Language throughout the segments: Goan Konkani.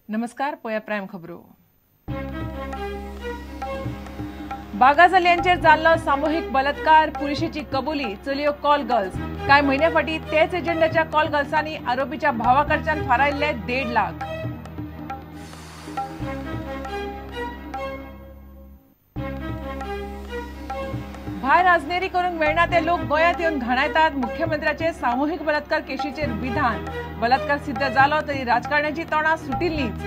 नमस्कार, पळया प्रायम खबरो. बागा चलयांचेर जाल्लो सामुहीक बलात्कार, पुलिशेची कबुली, चलयो कॉल गर्ल्स. कांय म्हयन्या फाटीं तेच एजंटाच्या कॉल गर्ल्सांनी आरोपीच्या भावा कडच्यान फारायल्ले 1.5 लाख. भायर आजनेरी करूंक मेळना ते लोक गोंयांत येवन घाणायतात. मुख्यमंत्र्याचे सामुहीक बलात्कार केशीचेर विधान. बलात्कार सिद्ध जालो तरी राजकारण्याची तोंडां सुटिल्लीच.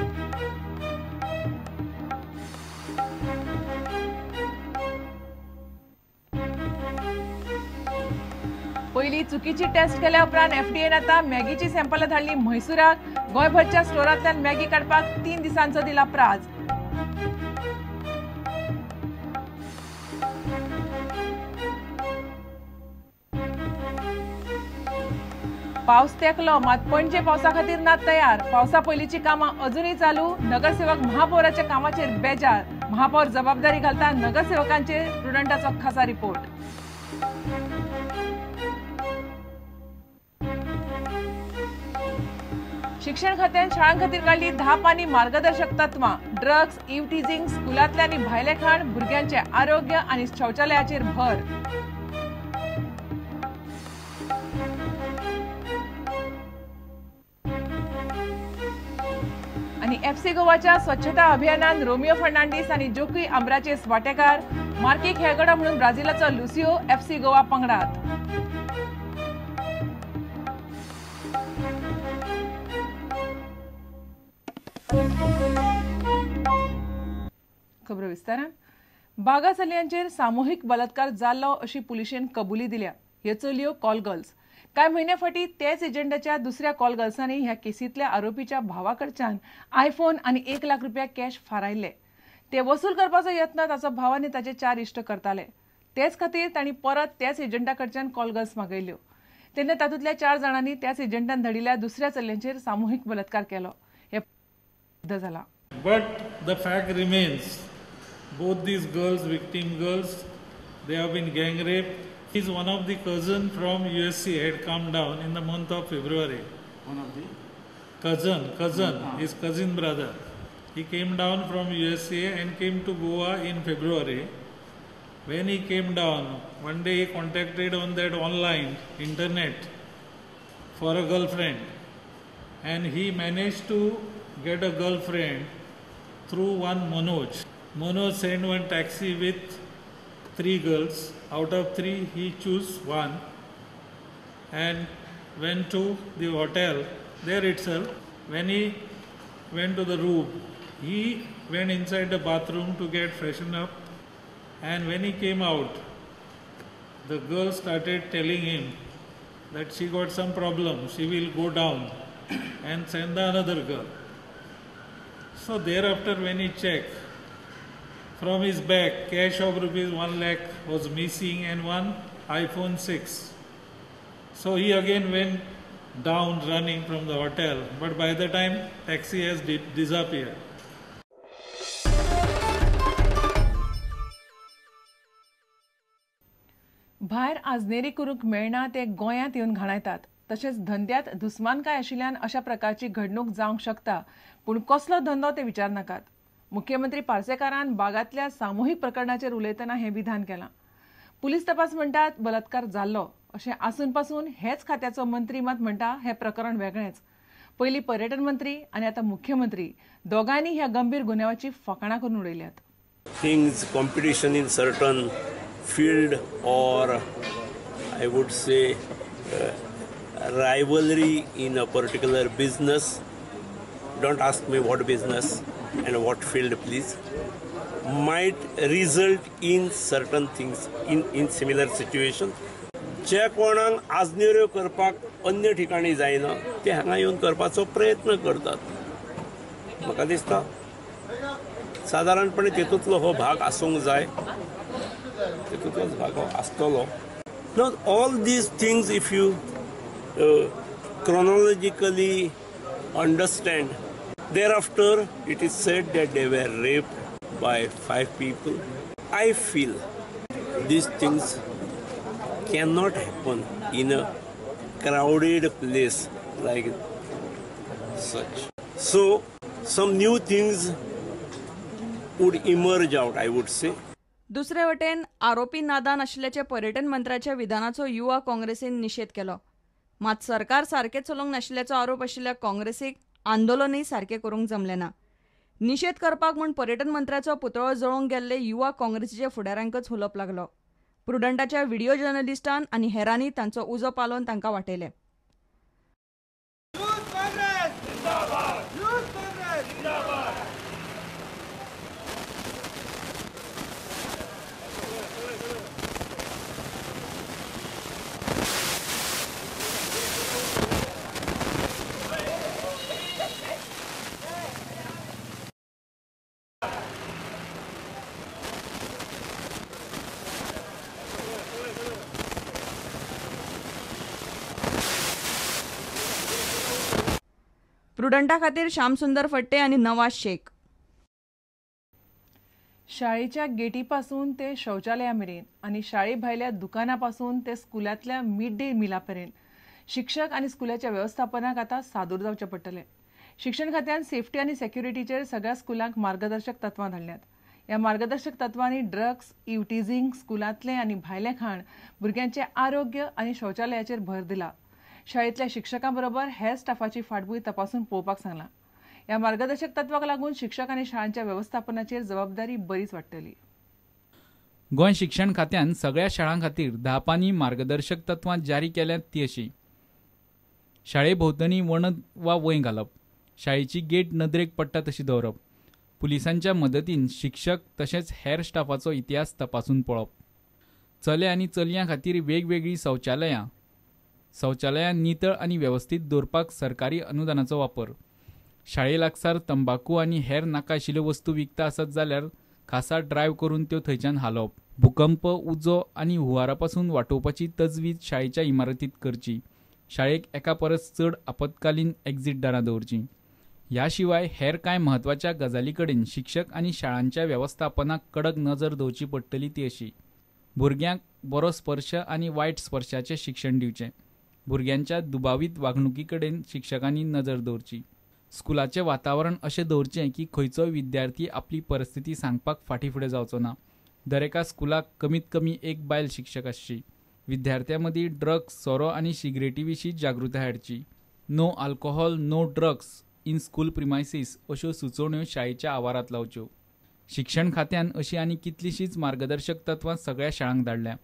पयली चुकीची टेस्ट केल्या उपरांत एफडीएन आतां मॅगीची सॅम्पलां धाडली म्हैसूराक. गोंयभरच्या स्टोरांतल्यान मॅगी काडपाक 3 दिसांचो दिला प्राज. पावस तेकलो मात पणजे पावसा खातीर ना तयार. पावसा पयलींची कामां अजुनूय चालू. नगरसेवक महापौराच्या कामाचेर बेजार. महापौर जबाबदारी घालता नगरसेवकांचेर. प्रुडंटाचो खासा रिपोर्ट. शिक्षण खात्यान शाळां खातीर काडली 10 पानी मार्गदर्शक तत्वां. ड्रग्स, इव्ह टीजिंग, स्कुलांतलें आनी भायलें खाण, भुरग्यांचें आरोग्य आनी शौचालयाचेर भर. आनी एफसी गोवाच्या स्वच्छता अभियानान रोमियो फर्नांडीस आनी जोकी आंब्राचेस वांटेकार. मार्की खेळगडो म्हणून ब्राझिलाचो लुसियो एफसी गोवा पंगडात. खबरो विस्तारान. बागा चलयांचेर सामुहीक बलात्कार जाल्लो अशी पुलिशेन कबुली दिल्या. ह्यो चलयो कॉल गर्ल्स. कांय म्हयन्या फाटीं तेच एजंटाच्या दुसऱ्या कॉल गर्ल्सांनी ह्या केसींतल्या आरोपीच्या भावा कडच्यान आयफोन आनी 1 लाख रुपया कॅश फारायल्ले. ते वसूल करपाचो यत्न ताचो भाव आनी ताचे 4 इश्ट करताले. तेच खातीर तांणी परत त्याच एजंटा कडच्यान कॉल गर्ल्स मागयल्यो. तेन्ना तातूंतल्या 4 जाणांनी त्याच एजंटान धाडिल्ल्या दुसऱ्या चलयांचेर सामुहीक बलात्कार केलो. हें सिद्ध जाला. But the fact remains, both these girls, victim girls, they have been gang raped. He's one of the cousin from USC had come down in the month of February. One of the? Cousin, his cousin brother. He came down from USA and came to Goa in February. When he came down, one day he contacted on that online internet for a girlfriend. And he managed to get a girlfriend through one Manoj. Manoj sent one taxi with 3 girls. Out of 3, he chose one and went to the hotel there itself. When he went to the room, he went inside the bathroom to get freshened up, and when he came out, the girl started telling him that she got some problem, she will go down and send the another girl. So thereafter, when he checked, from his bag, cash of rupees 1 lakh was missing and one iPhone 6. So he again went down running from the hotel, but by the time taxi has disappeared. भायर आजनेरी करूंक मेळना ते गोंयांत येवन घाणायतात. तशेंच धंद्यात दुस्मानकाय आशिल्ल्यान अशा प्रकारची घडणूक जावंक शकता, पूण कसलो धंदो ते विचारनाकात. मुख्यमंत्री पार्सेकारान बागांतल्या सामुहीक प्रकरणाचेर उलयतना हें विधान केलां. पुलीस तपास म्हणटात बलात्कार जाल्लो अशें आसून पासून हेच खात्याचो मंत्री मात म्हणटा हें प्रकरण वेगळेंच. पयलीं पर्यटन मंत्री आनी आतां मुख्यमंत्री दोगांयनी ह्या गंभीर गुन्यांवाची फकाणां करून उडयल्यात. Things competition in certain field or I would say rivalry in a particular business. Don't ask me what business and what field, please, might result in certain things in similar situation. जे कोणाक आजनेऱ्यो करपाक अन्य ठिकाणी जायना ते हांगा येवन करपाचो प्रयत्न करतात. म्हाका दिसता सादारणपणे तेतूंतलो हो भाग आसूंक जाय, तेतूंतलोच भाग हो आसतलो. Now all these things if you chronologically understand, thereafter it is said that they were raped by 5 people. I feel these things cannot happen in a crowded place like such. So Some new things would emerge out, I would say. दुसरे वटेन आरोपी नादान आशिल्ल्याचे पर्यटन मंत्र्याच्या विधानाचो युवा काँग्रेसीन निशेध केलो. मात सरकार सारकें चलोवंक नाशिल्ल्याचो आरोप आशिल्ल्या काँग्रेसीक आंदोलनूय सारकें करूंक जमलें ना. निशेध करपाक म्हूण पर्यटन मंत्र्याचो पुतळो जळोवंक गेल्ले युवा काँग्रेसीच्या फुडाऱ्यांकच हुलप लागलो. प्रुडंटाच्या व्हिडिओ जर्नलिस्टान आनी हेरांनी तांचो उजो पालोवन तांकां वाटयले. प्रुडंटा खातीर श्यामसुंदर फट्टे आनी नवाज शेख. शाळेच्या गेटीपासून ते शौचालया मेरेन आनी शाळे भायल्या दुकानापासून ते स्कुलांतल्या मिड डे मिला मेरेन शिक्षक आनी स्कुलाच्या वेवस्थापनाक आतां सादूर जावचें पडटलें. शिक्षण खात्यान सेफ्टी आनी सेक्युरिटीचेर सगळ्या स्कुलांक मार्गदर्शक तत्वां धाडल्यात. ह्या मार्गदर्शक तत्वांनी ड्रग्स, इवटीझिंग, स्कुलांतलें आनी भायलें खाण, भुरग्यांचें आरोग्य आनी शौचालयाचेर भर दिला. शाळेंतल्या शिक्षकां बरोबर हेर स्टाफाची फाटभूंय तपासून पळोवपाक सांगलां. ह्या मार्गदर्शक तत्वाक लागून शिक्षक आनी शाळांच्या वेवस्थापनाचेर जबाबदारी बरीच वाडटली. गोंय शिक्षण खात्यान सगळ्या शाळां खातीर 10 पानी मार्गदर्शक तत्वां जारी केल्यांत ती अशी: शाळे भोंवतणी वणत वा वंय घालप, शाळेची गेट नदरेक पडटा तशी दवरप, पुलिसांच्या मदतीन शिक्षक तशेंच हेर स्टाफाचो इतिहास तपासून पळोवप, चले आनी चलयां खातीर वेगवेगळीं शौचालयां, शौचालयां नितळ आनी वेवस्थीत दवरपाक सरकारी अनुदानाचो वापर, शाळे लागसार तंबाकू आनी हेर नाका आशिल्ल्यो वस्तू विकता आसत जाल्यार खासा ड्रायव्ह करून त्यो थंयच्यान हालोवप, भूकंप, उजो आनी हुंवारा पासून वाटोवपाची तजवीज शाळेच्या इमारतींत करची, शाळेक एका परस चड आपत्कालीन एक्झिट दारां दवरचीं. ह्या शिवाय हेर कांय म्हत्वाच्या गजाली कडेन शिक्षक आनी शाळांच्या वेवस्थापनाक कडक नजर दवरची पडटली ती अशी: भुरग्यांक बरो स्पर्श आनी वायट स्पर्शाचें शिक्षण दिवचें, भुरग्यांच्या दुबावीत वागणुकी कडेन शिक्षकांनी नजर दवरची, स्कुलाचें वातावरण अशें दवरचें की खंयचोय विद्यार्थी आपली परिस्थिती सांगपाक फाटीं फुडें जावचो ना, दरेका स्कुलाक कमीत कमी एक बायल शिक्षक आसची, विद्यार्थ्यां मदीं ड्रग्स, सोरो आनी सिगरेटी विशीं जागृताय हाडची, no alcohol, no drugs in school premises अश्यो सुचोवण्यो शाळेच्या आवारांत लावच्यो. शिक्षण खात्यान अशी आनी कितलीशींच मार्गदर्शक तत्वां सगळ्या शाळांक धाडल्या.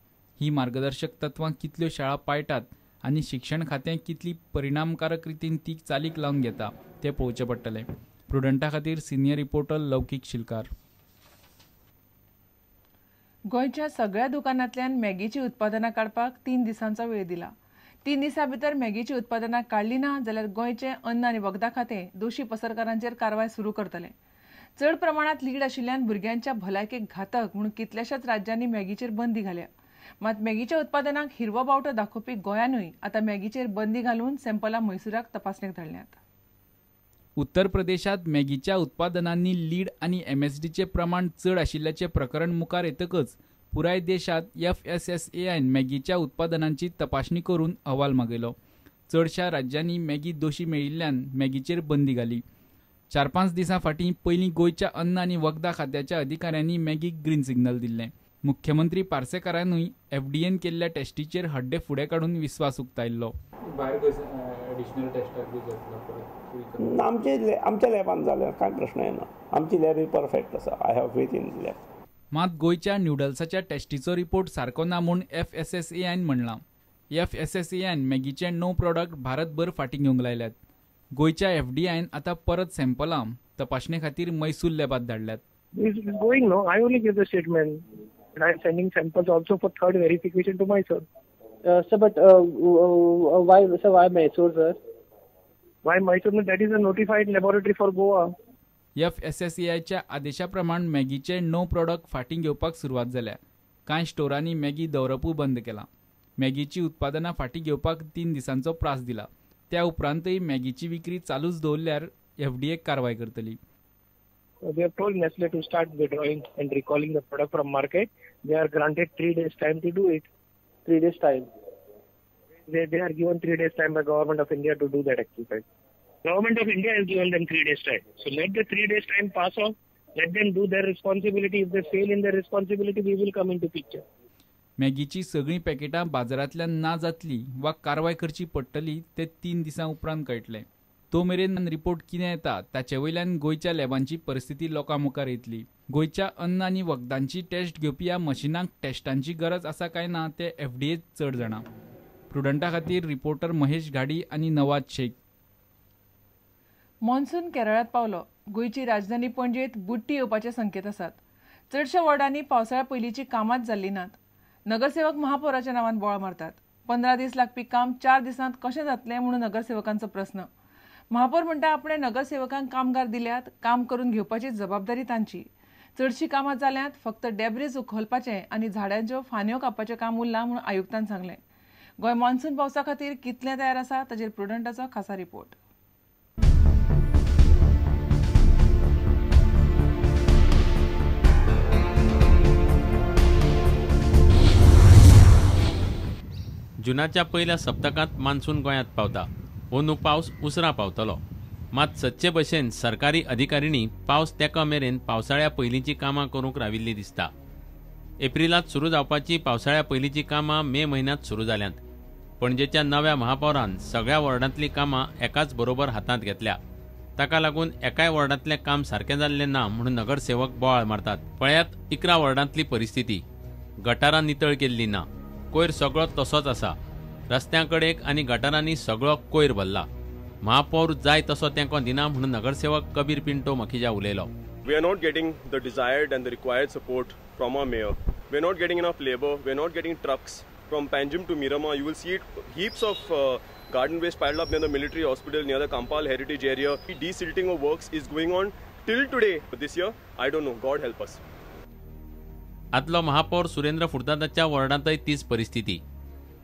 ही मार्गदर्शक तत्वां कितल्यो शाळा पाळटात आनी शिक्षण खातें कितली परिणामकारक रितीन ती चालीक लावन घेता तें पळोवचें पडटलें. प्रुडंटा खातीर सिनियर रिपोर्टर लौकीक शिलकार. गोंयच्या सगळ्या दुकानांतल्यान मॅगीची उत्पादनां काडपाक 3 दिसांचो वेळ दिला. 3 दिसां भितर मॅगीची उत्पादनां काडली ना जाल्यार गोंयचें अन्न आनी वखदां खातें दोशी पसरकारांचेर कारवाय सुरू करतलें. चड प्रमाणांत लीड आशिल्ल्यान भुरग्यांच्या भलायकेक घातक म्हणून कितल्याशाच राज्यांनी मॅगीचेर बंदी घाल्या. मात मॅगीच्या उत्पादनाक हिरवो बावटो दाखोवपी गोंयानूय आतां मॅगीचेर बंदी घालून सॅम्पलां म्हैसूराक तपासणेक धाडल्यांत. उत्तर प्रदेशांत मॅगीच्या उत्पादनांनी लीड आनी एमएसडीचें प्रमाण चड आशिल्ल्याचें प्रकरण मुखार येतकच पुराय देशांत एफएसएसएआयन मॅगीच्या उत्पादनांची तपासणी करून अहवाल मागयलो. चडशा राज्यांनी मॅगी दोशी मेळिल्ल्यान मॅगीचेर बंदी घाली. 4-5 दिसां फाटीं पयलीं गोंयच्या अन्न आनी वखदां खात्याच्या अधिकाऱ्यांनी मॅगीक ग्रीन सिग्नल दिल्लें. मुख्यमंत्री पार्सेकारानूय एफडीएन केल्ल्या टेस्टीचेर हड्डे फुडें काडून विस्वास उक्तायल्लो. आमच्या लॅबान जाल्यार कांय प्रश्न येना. आमची लॅब ही परफेक्ट आसा. I have faith in lab. मात गोंयच्या न्यूडल्साच्या टेस्टीचो रिपोर्ट सारको ना म्हूण एफएसएसएआयन म्हणलां. एफएसएसएआयन मॅगीचे 9 प्रॉडक्ट भारतभर फाटीं घेवंक लायल्यात. गोंयच्या एफडीआयन आतां परत सॅम्पलां तपासणे खातीर Mysore लॅबांत धाडल्यात. Going no, I only give the statement. I am sending samples also for third verification to Mysore. Sir, but why, sir, why Mysore, sir? Why Mysore? That is a notified laboratory for Goa. एफएसएसएआयच्या आदेशा प्रमाण मॅगीचे 9 प्रॉडक्ट फाटीं घेवपाक सुरवात जाल्या. कांय स्टोरांनी मॅगी दवरपूय बंद केलां. मॅगीची उत्पादनां फाटीं घेवपाक 3 दिसांचो प्रास दिला. त्या उपरांतय मॅगीची विक्री चालूच दवरल्यार एफडीए कारवाय करतली. They have told Nestle to start withdrawing and recalling the product from market. They are granted 3 days time to do it. 3 days time. They are given 3 days time by Government of India to do that exercise. Government of India has given them 3 days time. So let the 3 days time pass off. Let them do their responsibility. If they fail in their responsibility, we will come into picture. मॅगीची सगळीं पॅकेटां बाजारांतल्यान ना जातली वा कारवाय करची पडटली ते 3 दिसां उपरांत कळटलें. तो मेरेन रिपोर्ट कितें येता ताचे वयल्यान गोंयच्या लॅबांची परिस्थिती लोकां मुखार येतली. गोंयच्या अन्न आनी वखदांची टेस्ट घेवपी ह्या मशिनांक टेस्टांची गरज आसा काय ना ते एफडीए चड जाणा. प्रुडंटा खातीर रिपोर्टर महेश घाडी आनी नवाज शेख. मॉन्सून केरळांत पावलो. गोंयची राजधानी पणजेंत बुडटी येवपाचे संकेत आसात. चडश्या वॉर्डांनी पावसाळ्या पयलींची कामांच जाल्लीं नात. नगरसेवक महापौराच्या नांवान बोवाळ मारतात. 15 दीस लागपी काम 4 दिसांत कशें जातलें म्हणून नगरसेवकांचो प्रस्न. महापौर म्हणटा आपणे नगरसेवकांक कामगार दिल्यात, काम करून घेवपाची जबाबदारी तांची. चडशीं कामां जाल्यांत, फक्त डेब्रीज उखलपाचें आनी झाडांच्यो फांदयो कापपाचें काम उरलां म्हणून आयुक्तान सांगलें. गोंय मॉन्सून पावसा खातीर कितलें तयार आसा ताचेर प्रुडंटाचो खासा रिपोर्ट. जुनाच्या पयल्या सप्तकांत मान्सून गोंयांत पावता. अंदू पावस उसरां पावतलो. मात सदचे भशेन सरकारी अधिकारिणी पावस तेंका मेरेन पावसाळ्या पयलींची कामां करूंक राविल्ली दिसता. एप्रिलांत सुरू जावपाची पावसाळ्या पयलींची कामां मे म्हयन्यांत सुरू जाल्यांत. पणजेच्या नव्या महापौरान सगळ्या वॉर्डांतलीं कामां एकाच बरोबर हातांत घेतल्या. ताका लागून एकाय वॉर्डांतलें काम सारकें जाल्लें ना म्हणून नगरसेवक बोवाळ मारतात. पळयात 11 वॉर्डांतली परिस्थिती. गटारां नितळ केल्ली ना. कोयर सगळो तसोच आसा. रस्त्यां कडेक आनी गटारांनी सगळो कोयर भरला. महापौर जाय तसो तेंको दिना म्हणून नगरसेवक कबीर पिंटो मखिजा उलयलो. We are not getting the desired and the required support from our mayor. We are not getting enough labour. We are not getting trucks from Panjim to Miramar. You will see heaps of garden waste piled up near the military hospital, near the Campal heritage area. Desilting of works is going on till today. But this year, I don't know. God help us. आदलो महापौर सुरेंद्र फुर्तादाच्या वॉर्डांतय तीच परिस्थिती.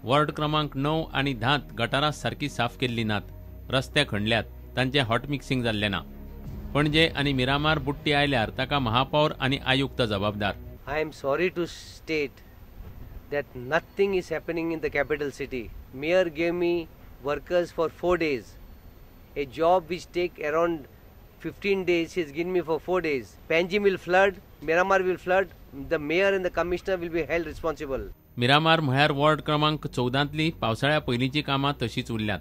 वॉर्ड क्रमांक 9 आनी 10 गटारां सारकी साफ केल्ली नात. रस्ते खणल्यात, तांचें हॉट मिक्सिंग जाल्लें ना. पणजे आनी मिरामार बुडटी आयल्यार ताका महापौर आनी आयुक्त जबाबदार. I am sorry to state that nothing is happening in the capital city. Mayor gave me workers for 4 days. A job which take around 15 days, he's given me for 4 days. Panjim will flood, Miramar will flood, the mayor and the commissioner will be held responsible. Miramar म्हळ्यार वॉर्ड क्रमांक 14तली पावसाळ्या पयलींची कामां तशीच उरल्यात.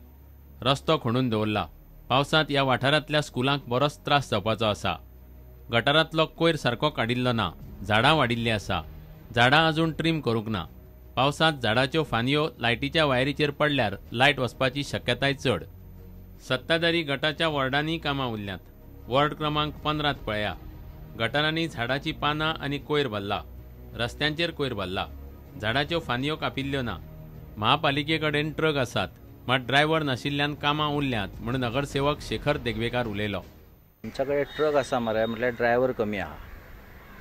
रस्तो खणून दवरला. पावसांत ह्या वाठारांतल्या स्कुलांक बरोच त्रास जावपाचो आसा. गटारांतलो कोयर सारको काडिल्लो ना. झाडां वाडिल्लीं आसा. झाडां अजून ट्रीम करूंक ना. पावसांत झाडाच्यो फांदयो लायटीच्या वायरीचेर पडल्यार लायट वचपाची शक्यताय चड. सत्ताधारी गटाच्या वॉर्डांनी कामां उरल्यांत. वॉर्ड क्रमांक 15 पळया. गटारांनी झाडाचीं पानां आनी कोयर भरला. रस्त्यांचेर कोयर भरला. झाडाच्यो फांदयो कापिल्ल्यो ना. महापालिके कडेन ट्रक आसात, मात ड्रायव्हर नाशिल्ल्यान कामां उरल्यांत म्हूण नगरसेवक शेखर देगवेकार उलयलो. आमच्या कडेन ट्रक आसा मरे, म्हटल्यार ड्रायव्हर कमी आहा.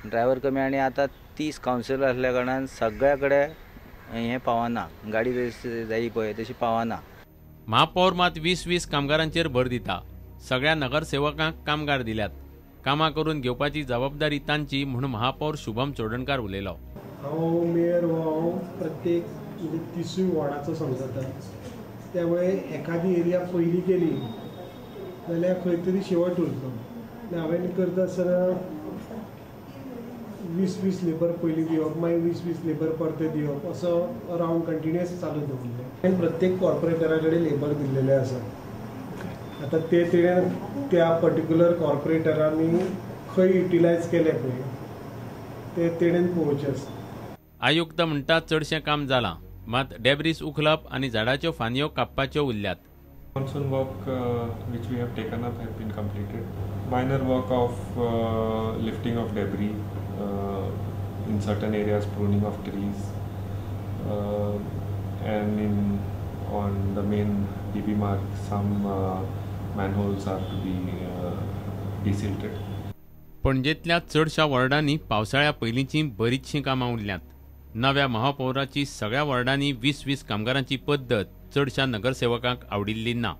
ड्रायव्हर कमी आनी आतां 30 कावन्सिलर आसल्या कारणान सगळ्या कडेन हें पावना, गाडी जायी पळय तशी पावना. महापौर मात 20-20 कामगारांचेर भर दिता. सगळ्या नगरसेवकांक कामगार दिल्यात. कामां करून घेवपाची जबाबदारी तांची म्हूण महापौर शुभम चोडणकार उलयलो. हांव मेयर हो हांव प्रत्येक म्हणजे 30 वॉर्डाचो समजता, त्यामुळे एखादी एरिया पयली केली जाल्यार खंय तरी शेवट उरतलो. हांवें करता आसतना 20-20 लेबर पयलीं दिवप, मागीर 20-20 लेबर परते दिवप, असो रावंड कंटिन्युअस चालू दवरलें. हांवें प्रत्येक कॉर्पोरेटरा कडेन लेबर दिल्लेले आसा. आतां ते तेणें त्या पर्टिक्युलर कॉर्पोरेटरांनी खंय युटिलायज केले पळय ते तेणेन पळोवचें आसा. आयुक्त म्हणटा चडशें काम जालां, मात डेब्रीस उखलप आनी झाडाच्यो फांदयो कापपाच्यो उरल्यात. Monsoon work which we have taken up have been completed. Minor work of lifting of debris in certain areas, pruning of trees, and in on the main DB mark some manholes are to be desilted. पणजेंतल्या चडशा वॉर्डांनी पावसाळ्या पयलींचीं बरीचशीं कामां उरल्यांत. नव्या महापौराची सगळ्या वॉर्डांनी 20-20 कामगारांची पद्दत चडशा नगरसेवकांक आवडिल्ली ना.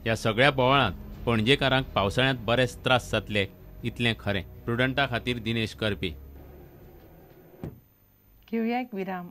ह्या सगळ्या बोवाळांत पणजेकारांक पावसाळ्यांत बरेच त्रास जातले इतलें खरें. प्रुडंटा खातीर दिनेश करपी. घेवया एक विराम.